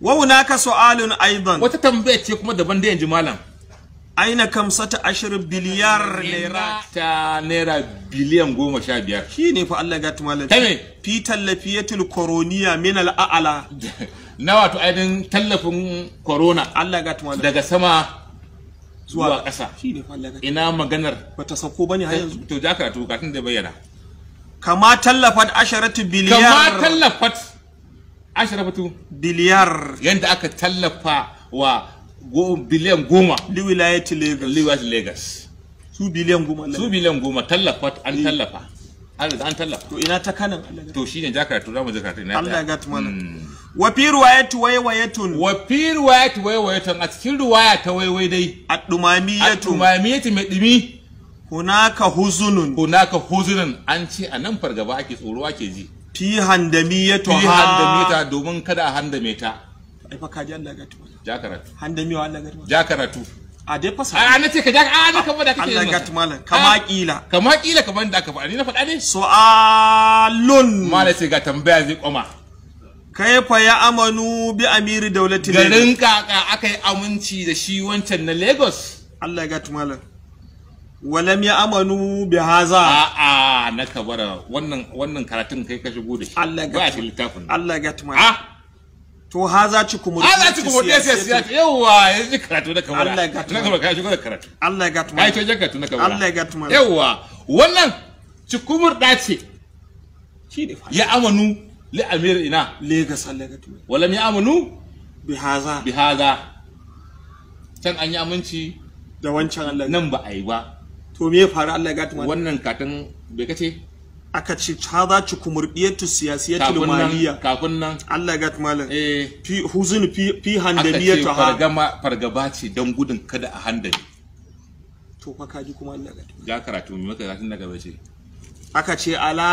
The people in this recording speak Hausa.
Wa hunaka su'alun aidan. Wata tambaya ce kuma daban da yanzu malam. Aina kamsata ashir biliyar naira. Ta naira biliyan 15. Shi ne fa Allah gata malam. Ta me? Fi tallafiyatul koroniya min al'a'ala. Na wato ainihin tallafin corona. Allah gata malam. Daga sama zuwa ƙasa. Shi ne fa Allah gata. Ina maganar. Bata sauko bane har yanzu. To ja karatu katun da bayyana. Kama tallafat asharatu biliyar. Kama tallafat asharatu biliyar. Yanda aka tallafa wa biliyan 10 liwilayati Lagos. Liwilayati Lagos. Su biliyan 10. Su biliyan 10 tallafat an tallafa. An riga an tallafa. To ina ta kanan Allah. To shine ja karatu zamu je karatu ina. Allah ya gata malam. Wa fi riwayati waiwayatun. Wa fi riwayati waiwayatun a cikin riwaya ta waiwai dai. Ad-dumamiyatu. Ad-dumamiyatu mai dumi. Hunaka huzunun. Hunaka huzunun an ce a nan fargaba ake tsoro ake ji. Fi handamiyatu ha. Fi handamiyata domin kada a handame ta. Ai fa kaji Allah ya gata malam. Ja karatu. Handamiwa Allah ya gata malam. Ja karatu. A dai fasa. A na ce ka ja a na kamar da kake Allah ya gata malam. Kama kila. Kama kila kamar da aka faɗa ni na faɗa ne. Su'alun. Malam sai ga tambaya zai koma. Kaifa ya amanu bi amiri daulati Lagos. Garin kaka aka yi aminci da shi wancan na Lagos. Allah ya gata malam. Walam ya amanu bi haza. A a na kabara wannan wannan karatun kai ka shigo da shi. Allah ya gata. Ba shi littafin. Allah ya gata malam. To haza ci kuma haza ci kuma siyasa yawa yanzu karatu na kabara. Allah ya gata na kabara ka shigo da karatu. Allah ya gata malam. Kai to karatu na kabara. Allah ya gata malam. Yawa wannan cikumur dace. Shi ne fa. Ya amanu li amir ina Lagos Allah ya gata malam. Walam ya amanu bi haza. Bi haza. Can an yi aminci da wancan Allah nan ba a yi ba. To me ya faru Allah ya gata malam? Wannan katin bai kace aka ce haza ci kumurdiyatu siyasiyatul maliya. Kafin nan Allah ya gata malam. Eh fi huzun fi handamiyatu ha. Fargama fargaba ce don gudun kada a handame. To fa kaji kuma Allah ya gata. Ja karatu mai maka karatun daga bace. Aka ce ala